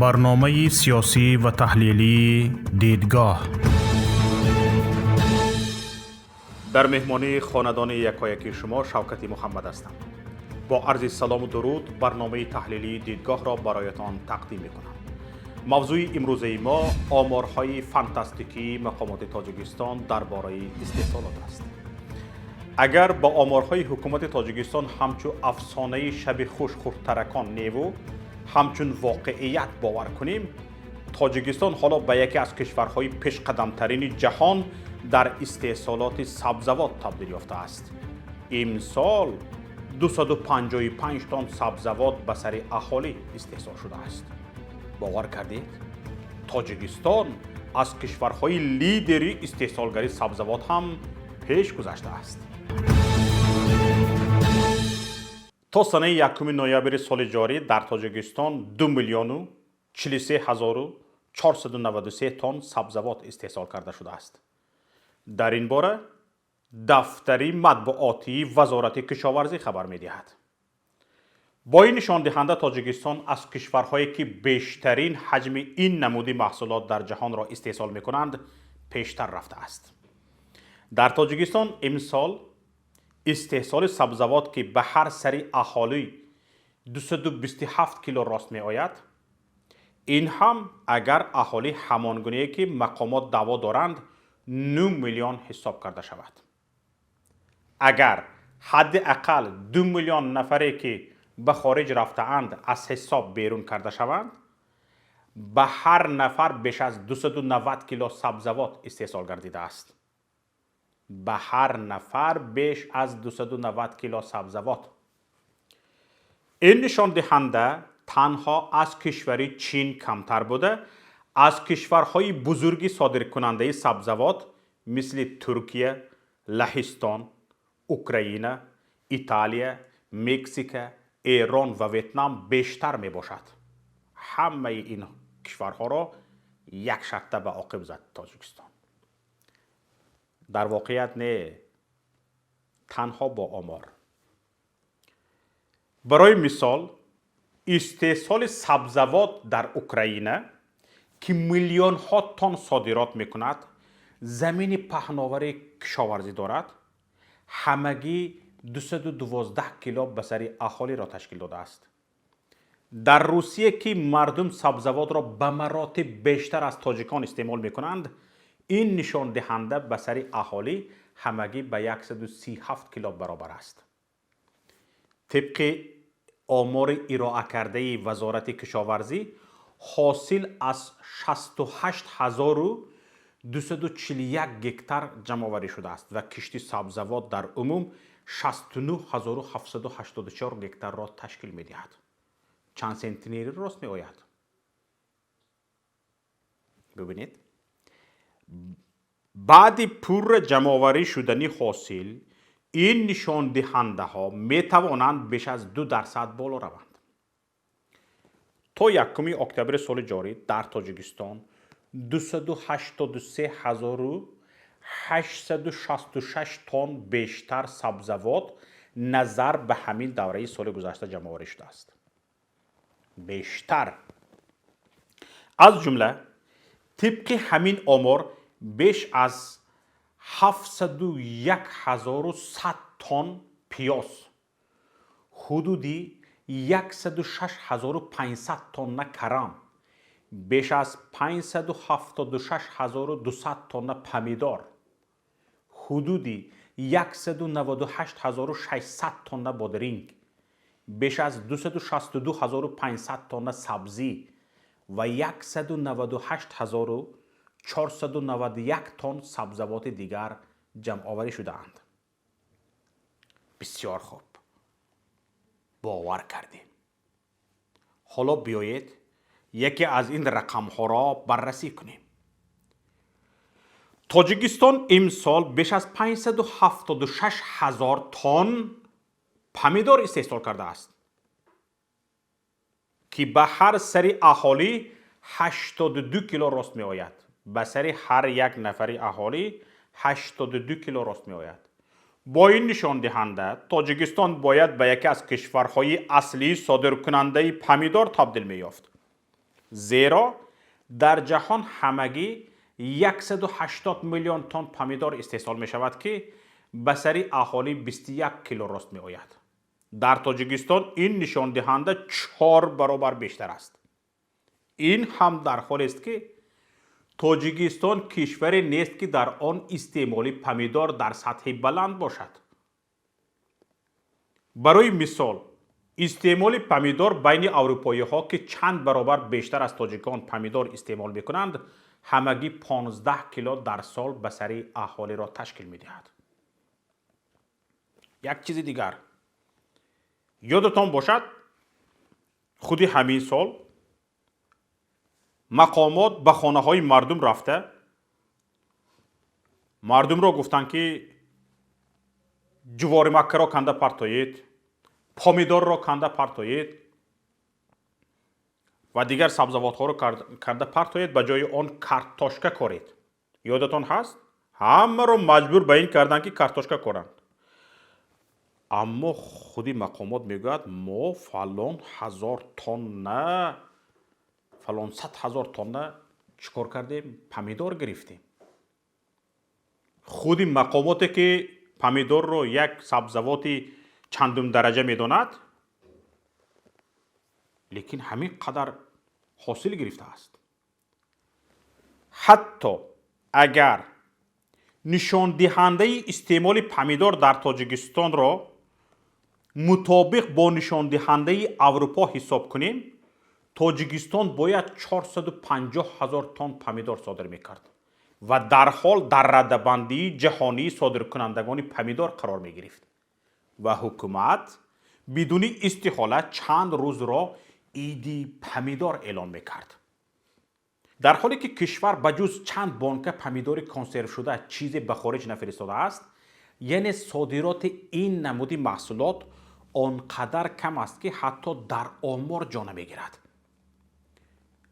Барномаи сиёсӣ ва таҳлилии «Дидгоҳ». Дар меҳмонии хонадони якояки шумо Шавкати Муҳаммад ҳастам. Бо арзи салому дуруд барномаи таҳлилии «Дидгоҳ»-ро бароятон тақдим мекунам. Мавзӯи имрӯзаи мо оморҳои фантастикии мақомоти Тоҷикистон дар бораи истеҳсолот аст. Агар ба оморҳои ҳукумати Тоҷикистон ҳамчун афсонаи шаби хуш хурдтаракон неву ҳамчун воқеият бовар кунем, Тоҷикистон ҳоло ба яке аз кишварҳои пешқадамтарини ҷаҳон дар истеҳсолоти сабзавот табдил ёфтааст. Имсол 255 тонн сабзавот ба сари аҳолӣ истеҳсол шудааст. Бовар кардед? Тоҷикистон аз кишварҳои лидери истеҳсолгари сабзавот ҳам пеш гузаштааст. То санаи 1 ноябри соли ҷорӣ дар Тоҷикистон 2 миллиону 43 ҳазору 493 тонн сабзавот истеҳсол карда шудааст. Дар ин бора дафтари матбуотии Вазорати кишоварзӣ хабар медиҳад. Бо ин нишондиҳанда Тоҷикистон аз кишварҳое, ки бештарин ҳаҷми ин намуди маҳсулот дар ҷаҳонро истеҳсол мекунанд, пештар рафтааст. Дар Тоҷикистон имсол истеҳсоли сабзавот, ки ба ҳар сари аҳолӣ 227 кило рост меояд, ин ҳам агар аҳолӣ ҳамон гунае, ки мақомот даъво доранд, 9 миллион ҳисоб карда шавад. Агар ҳадди ақал 2 миллион нафаре, ки ба хориҷ рафтаанд, аз ҳисоб берун карда шаванд, ба ҳар нафар беш аз 290 кило сабзавот истеҳсол гардидааст. Ба ҳар нафар беш аз 290 кило сабзавот. Ин нишондиҳанда танҳо аз кишвари Чин камтар буда, аз кишварҳои бузурги содиркунандаи сабзавот мисли Туркия, Лаҳистон, Украина, Италия, Мексика, Эрон ва Ветнам бештар мебошад. Ҳамаи ин кишварҳоро як шарта ба оқиб зад Тоҷикистон. Дар воқеият не, танҳо бо омор. Барои мисол, истеҳсоли сабзавот дар Украина, ки миллионҳо тонн содирот мекунад, замини паҳновари кишоварзӣ дорад, ҳамагӣ 212 кило ба сари аҳолиро ташкил додааст. Дар Русия, ки мардум сабзавотро ба маротиб бештар аз тоҷикон истеъмол мекунанд, ин нишондиҳанда ба сари аҳолӣ ҳамагӣ ба 137 кило баробар аст. Тибқи омори ироакардаи Вазорати кишоварзӣ, ҳосил аз 68 241 гектар ҷамъоварӣ шудааст ва кишти сабзавот дар умум 69 784 гектарро ташкил медиҳад. Чанд сентнери рост меояд? Бибинед, баъди пурра ҷамъоварӣ шудани ҳосил ин нишондиҳандаҳо метавонанд беш аз 2% боло раванд. То 1 октябри соли ҷорӣ дар Тоҷикистон 283 866 тонн бештар сабзавот назар ба ҳамин давраи соли гузашта ҷамъоварӣ шудааст. Бештар. Аз ҷумла, тибқи ҳамин омор, беш аз 701 100 тонн пиёз, ҳудуди 106 500 тонна карам, беш аз 576 200 тонна помидор, ҳудуди 198 600 тонна бодиринг, беш аз 262 500 тонна сабзӣ ва 198 491 тонн сабзавоти дигар ҷамъоварӣ шудаанд. Бисёр хуб, бовар кардем. Ҳоло биёед, яке аз ин рақамҳоро баррасӣ кунем. Тоҷикистон имсол беш аз 576 ҳазор тонн помидор истеҳсол кардааст, ки ба ҳар сари аҳолӣ 82 кило рост меояд. Ба сари ҳар як нафари аҳолӣ 82 кило рост меояд. Бо ин нишондиҳанда Тоҷикистон бояд ба яке аз кишварҳои аслии содиркунандаи помидор табдил меёфт. Зеро дар ҷаҳон ҳамагӣ 180 миллион тонн помидор истеҳсол мешавад, ки ба сари аҳолӣ 21 кило рост меояд. Дар Тоҷикистон ин нишондиҳанда 4 баробар бештар аст. Ин ҳам дар ҳолест, ки Тоҷикистон кишваре нест, ки дар он истеъмоли помидор дар сатҳи баланд бошад. Барои мисол, истеъмоли помидор байни аврупоиҳо, ки чанд баробар бештар аз тоҷикон помидор истеъмол мекунанд, ҳамагӣ 15 кило дар сол ба сари аҳолиро ташкил медиҳад. Як чизи дигар ёдатон бошад, худи ҳамин сол мақомот ба хонаҳои мардум рафта, мардумро гуфтанд, ки ҷуворимаккаро канда партоед, помидорро канда партоед ва дигар сабзавотҳоро канда партоед, ба ҷои он картошка коред. Ёдатон ҳаст, ҳамаро маҷбур ба ин карданд, ки картошка коранд. Аммо худи мақомот мегӯяд, мо фалон ҳазор тонна, фалон сад ҳазор тонна чӣ кор кардем? Помидор гирифтем. Худи мақомоте, ки помидорро як сабзавоти чандум дараҷа медонад, лекин ҳамин қадар ҳосил гирифтааст. Ҳатто агар нишондиҳандаи истеъмоли помидор дар Тоҷикистонро мутобиқ бо нишондиҳандаи Аврупо ҳисоб кунем, Тоҷикистон бояд 450 ҳазор тонн помидор содир мекард ва дарҳол дар радабандии ҷаҳонии содиркунандагони помидор қарор мегирифт ва ҳукумат бидуни истиҳола чанд рӯзро иди помидор эълон мекард. Дар ҳоле ки кишвар ба ҷуз чанд бонка помидори консервшуда чизе ба хориҷ нафиристодааст, яъне содироти ин намуди маҳсулот он қадар кам аст, ки ҳатто дар омор ҷо намегирад.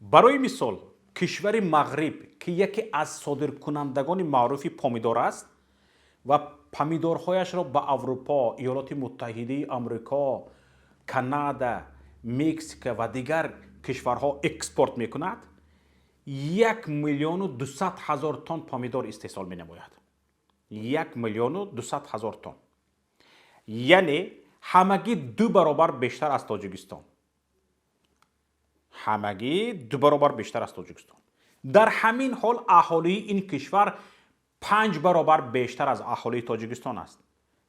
Барои мисол, кишвари Мағриб, ки яке аз содиркунандагони маъруфи помидор аст ва помидорҳояшро ба Аврупо, Иёлоти Муттаҳидаи Амрико, Канада, Мексика ва дигар кишварҳо экспорт мекунад, 1 200 000 тонн помидор истеҳсол менамояд. 1 200 000 тонн, яъне ҳамагӣ 2 баробар бештар аз Тоҷикистон, ҳамагӣ 2 баробар бештар аз Тоҷикистон. Дар ҳамин ҳол аҳолии ин кишвар 5 баробар бештар аз аҳолии Тоҷикистон аст,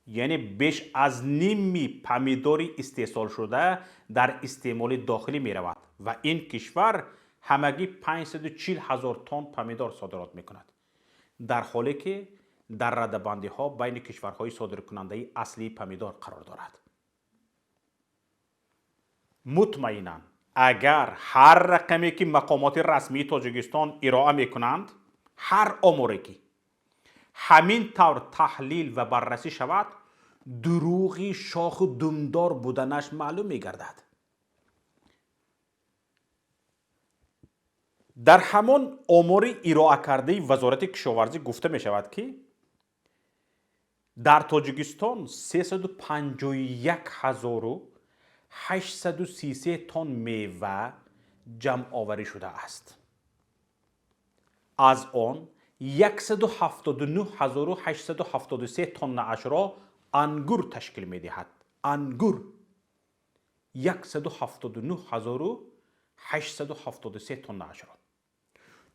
яъне беш аз ними помидори истеҳсолшуда дар истеъмоли дохилӣ меравад ва ин кишвар ҳамагӣ 540 ҳазор тонн помидор содирот мекунад, дар ҳоле ки дар радабандиҳо байни кишварҳои содиркунандаи аслии помидор қарор дорад. Мутмаинан, агар ҳар рақаме, ки мақомоти расмии Тоҷикистон ироа мекунанд, ҳар оморе, ки ҳамин тавр таҳлил ва баррасӣ шавад, дурӯғи шоху думдор буданаш маълум мегардад. Дар ҳамон омори ироакардаи Вазорати кишоварзӣ гуфта мешавад, ки дар Тоҷикистон 351 833 тонн мева ҷамъоварӣ шудааст. Аз он 179 873 тоннаашро ангур ташкил медиҳад. Ангур 179 873 тоннаашро.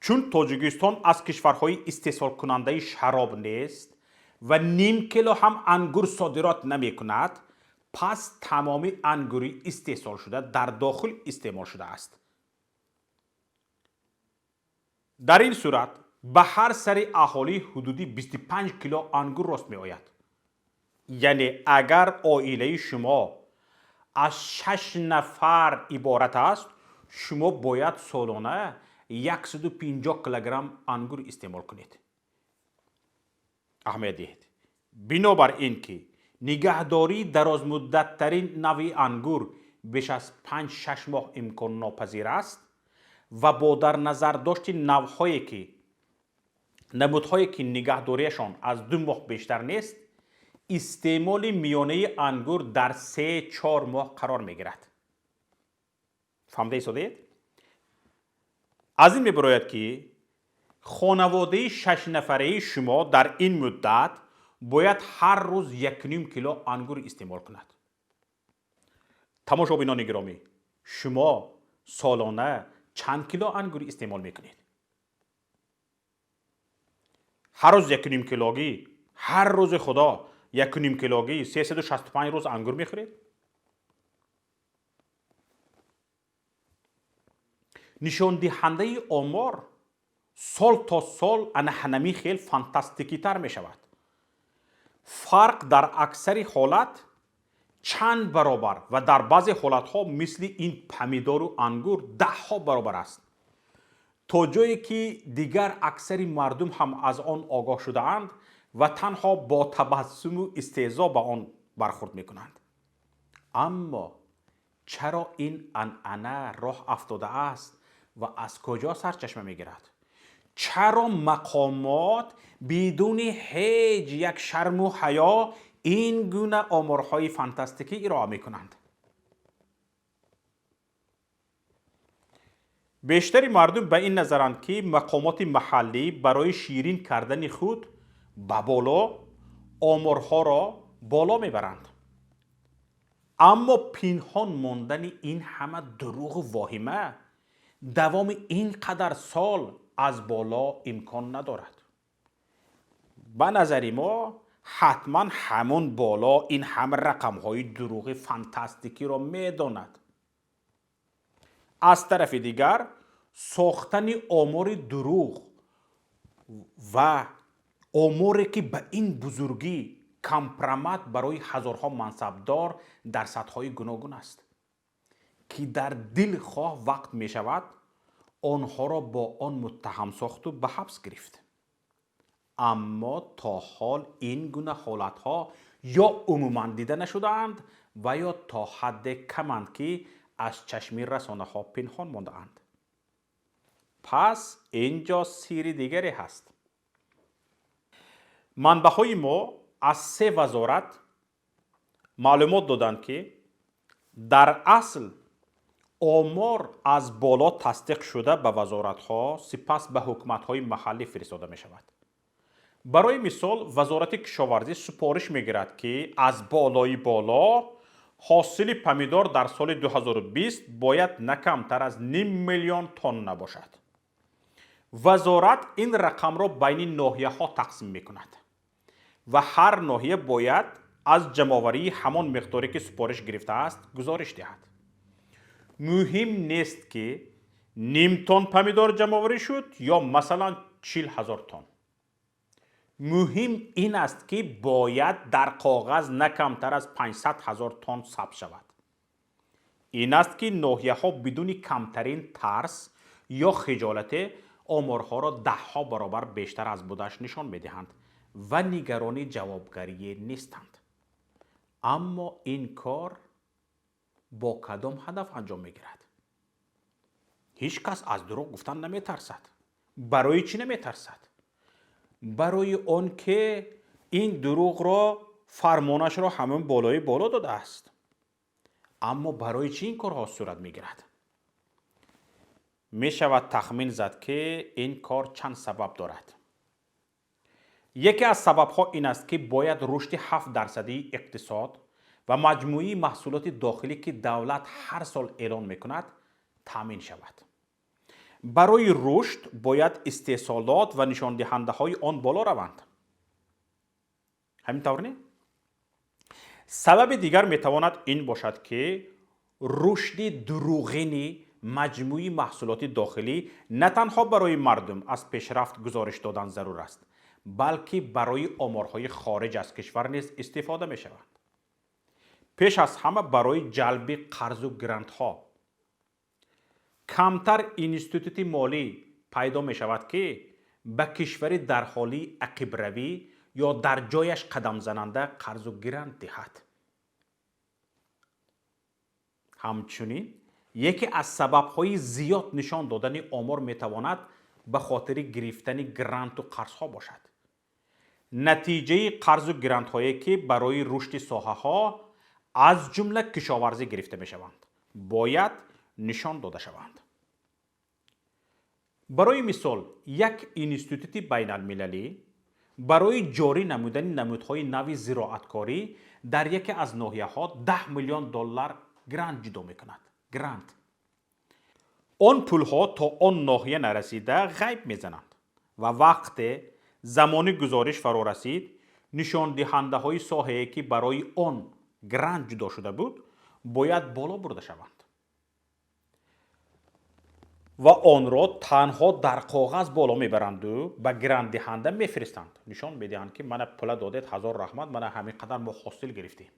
Чун Тоҷикистон аз кишварҳои истеҳсолкунандаи шароб нест ва ним кило ҳам ангур содирот намекунад, пас тамоми ангури истеҳсолшуда дар дохил истеъмол шудааст. Дар ин сурат ба ҳар сари аҳолӣ ҳудуди 25 кило ангур рост меояд. Яъне агар оилаи шумо аз 6 нафар иборат аст, шумо бояд солона 150 килограмм ангур истеъмол кунед. Аҳамият диҳед, бинобар ин ки нигаҳдории дарозмуддаттарин навъи ангур беш аз 5-6 моҳ имконнопазир аст ва бо дар назар дошти навъҳое ки намудҳое ки нигаҳдориашон аз 2 моҳ бештар нест, истеъмоли миёнаи ангур дар 3-4 моҳ қарор мегирад. Фаҳмида истодед? Аз ин мебарояд, ки хонаводаи шашнафараи шумо дар ин муддат бояд ҳар рӯз 1,5 кило ангур истеъмол кунад. Тамошобинони гиромӣ, шумо солона чанд кило ангур истеъмол мекунед? Ҳар рӯз 1,5 килогӣ, ҳар рӯзи худо 1,5 килогӣ 365 рӯз ангур мехӯред? Нишондиҳандаи омор сол то сол ана ҳанами хел фантастикитар мешавад. Фарқ дар аксари ҳолат чанд баробар ва дар баъзе ҳолатҳо мисли ин помидору ангур даҳҳо баробар аст, то ҷое ки дигар аксари мардум ҳам аз он огоҳ шудаанд ва танҳо бо табассуму истеҳзо ба он бархӯрд мекунанд. Аммо чаро ин анъана роҳ афтодааст ва аз куҷо сарчашма мегирад? Чаро мақомот бидуни ҳеҷ як шарму ҳаё ин гуна оморҳои фантастикӣ ироа мекунанд? Бештари мардум ба ин назаранд, ки мақомоти маҳаллӣ барои ширин кардани худ ба боло оморҳоро боло мебаранд. Аммо пинҳон мондани ин ҳама дурӯғу воҳима давоми ин қадар сол аз боло имкон надорад. Ба назари мо ҳатман ҳамон боло ин ҳама рақамҳои дурӯғи фантастикиро медонад. Аз тарафи дигар, сохтани омори дурӯғ ва оморе, ки ба ин бузургӣ компромат барои ҳазорҳо мансабдор дар сатҳҳои гуногун аст, ки дар дилхоҳ вақт мешавад онҳоро бо он муттаҳам сохту ба ҳабс гирифт. Аммо то ҳол ин гуна ҳолатҳо ё умуман дида нашудаанд ва ё то ҳадде каманд, ки аз чашми расонаҳо пинҳон мондаанд. Пас ин ҷо сирри дигаре ҳаст. Манбаъҳои мо аз се вазорат маълумот доданд, ки дар асл омор аз боло тасдиқ шуда ба вазоратҳо, сипас ба ҳукуматҳои маҳаллӣ фиристода мешавад. Барои мисол, вазорати кишоварзӣ супориш мегирад, ки аз болои боло ҳосили помидор дар соли 2020 бояд на камтар аз ним миллион тонна бошад. Вазорат ин рақамро байни ноҳияҳо тақсим мекунад ва ҳар ноҳия бояд аз ҷамъоварии ҳамон миқдоре, ки супориш гирифтааст, гузориш диҳад. Муҳим нест, ки ним тонн помидор ҷамъоварӣ шуд ё масалан 40 000 тонн. Муҳим ин аст, ки бояд дар коғаз на камтар аз 500 000 тонн сабт шавад. Ин аст, ки ноҳияҳо бидуни камтарин тарс ё хиҷолате оморҳоро даҳҳо баробар бештар аз будаш нишон медиҳанд ва нигарони ҷавобгарие нестанд. Аммо ин кор бо кадом ҳадаф анҷом мегирад? Ҳеҷ кас аз дурӯғ гуфтан наметарсад. Барои чӣ наметарсад? Барои он ки ин дурӯғро фармонашро ҳамон болои боло додааст. Аммо барои чӣ ин корҳо сурат мегирад? Мешавад тахмин зад, ки ин кор чанд сабаб дорад. Яке аз сабабҳо ин аст, ки бояд рушди 7-дарсадии иқтисод ва маҷмӯии маҳсулоти дохилӣ, ки давлат ҳар сол эълон мекунад, таъмин шавад. Барои рушд бояд истеҳсолот ва нишондиҳандаҳои он боло раванд. Ҳамин тавр не? Сабаби дигар метавонад ин бошад, ки рушди дурӯғини маҷмӯи маҳсулоти дохилӣ на танҳо барои мардум аз пешрафт гузориш додан зарур аст, балки барои оморҳои хориҷ аз кишвар низ истифода мешаванд. Пеш аз ҳама барои ҷалби қарзу грантҳо. Камтар институти молӣ пайдо мешавад, ки ба кишвари дар ҳоли ақибравӣ ё дар ҷояш қадамзананда қарзу грант диҳад. Ҳамчунин яке аз сабабҳои зиёд нишон додани омор метавонад ба хотири гирифтани гранту қарзҳо бошад. Натиҷаи қарзу грантҳое, ки барои рушди соҳаҳо, аз ҷумла кишоварзӣ гирифта мешаванд, бояд нишон дода шаванд. Барои мисол, як институти байналмилалӣ барои ҷорӣ намудани намудҳои нави зироаткорӣ дар яке аз ноҳияҳо 10 миллион доллар грант ҷудо мекунад. Грант. Он пулҳо то он ноҳия нарасида ғайб мезананд ва вақте замони гузориш фаро расид, нишондиҳандаҳои соҳае, ки барои он грант ҷудо шуда буд, бояд боло бурда шаванд ва онро танҳо дар коғаз боло мебаранду ба грантдиҳанда мефиристанд, нишон медиҳанд, ки мана пула додед, ҳазор раҳмат, мана ҳамин қадар мо ҳосил гирифтем,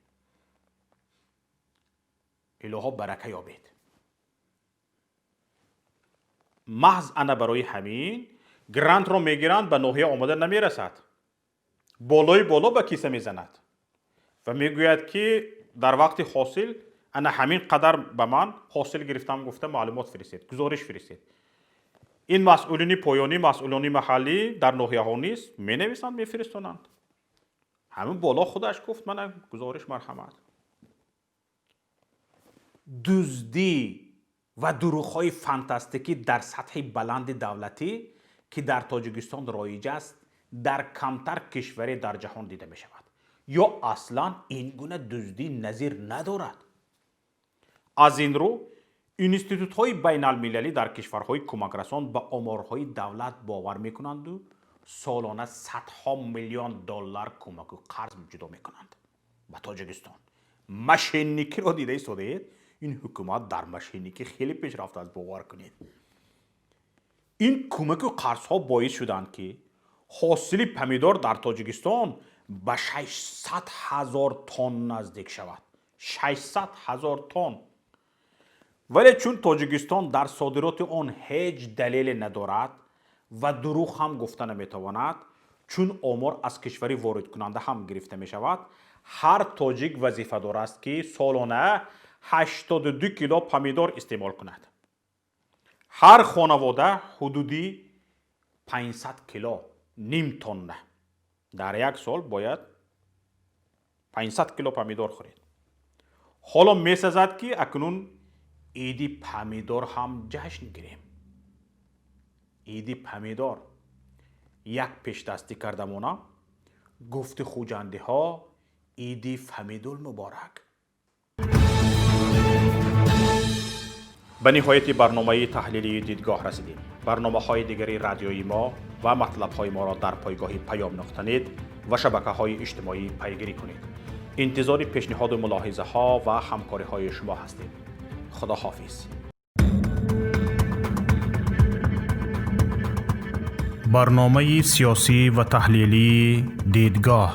илоҳо барака ёбед. Маҳз ана барои ҳамин грантро мегиранд, ба ноҳия омода намерасад, болои боло ба киса мезанад ва мегӯяд, ки дар вақти ҳосил ана ҳамин қадар ба ман ҳосил гирифтам гуфта маълумот фиристед, гузориш фиристед. Ин масъулини поёнӣ, масъулони маҳаллӣ дар ноҳияҳо низ менависанд, мефиристонанд. Ҳамин боло худаш гуфт, мана гузориш, марҳамат. Дуздӣ ва дурӯғҳои фантастикӣ дар сатҳи баланди давлатӣ, ки дар Тоҷикистон роиҷ аст, дар камтар кишваре дар ҷаҳон дида мешавад ё аслан ин гуна дуздӣ назир надорад. Аз ин рӯ институтҳои байналмилалӣ дар кишварҳои кӯмакрасон ба оморҳои давлат бовар мекунанду солона садҳо миллион доллар кӯмаку қарз ҷудо мекунанд ба Тоҷикистон. Мошенникиро дида истодаед. Ин ҳукумат дар мошенникӣ хеле пешрафтааст, бовар кунед. Ин кӯмаку қарзҳо боис шуданд, ки ҳосили помидор дар Тоҷикистон ба 600 ҳазор тонн наздик шавад, 600 ҳазор тонн. Вале чун Тоҷикистон дар содироти он ҳеҷ далеле надорад ва дурӯғ ҳам гуфта наметавонад, чун омор аз кишвари воридкунанда ҳам гирифта мешавад, ҳар тоҷик вазифадор аст, ки солона 82 кило помидор истеъмол кунад, ҳар хонавода ҳудуди 500 кило, ним тонна. Дар як сол бояд 500 кило помидор хӯред. Ҳоло месазад, ки акнун иди помидор ҳам ҷашн гирем. Иди помидор. Як пешдастӣ кардамона, гуфти хуҷандиҳо, иди фамидул муборак. Ба ниҳояти барномаи таҳлилии «Дидгоҳ» расидем. Барномаҳои дигари радиои мо ва матлабҳои моро дар пойгоҳи паём нуқта нет ва шабакаҳои иҷтимоӣ пайгирӣ кунед. Интизори пешниҳоду мулоҳизаҳо ва ҳамкориҳои шумо ҳастем. Худо ҳофиз. Барномаи сиёсӣ ва таҳлилии «Дидгоҳ».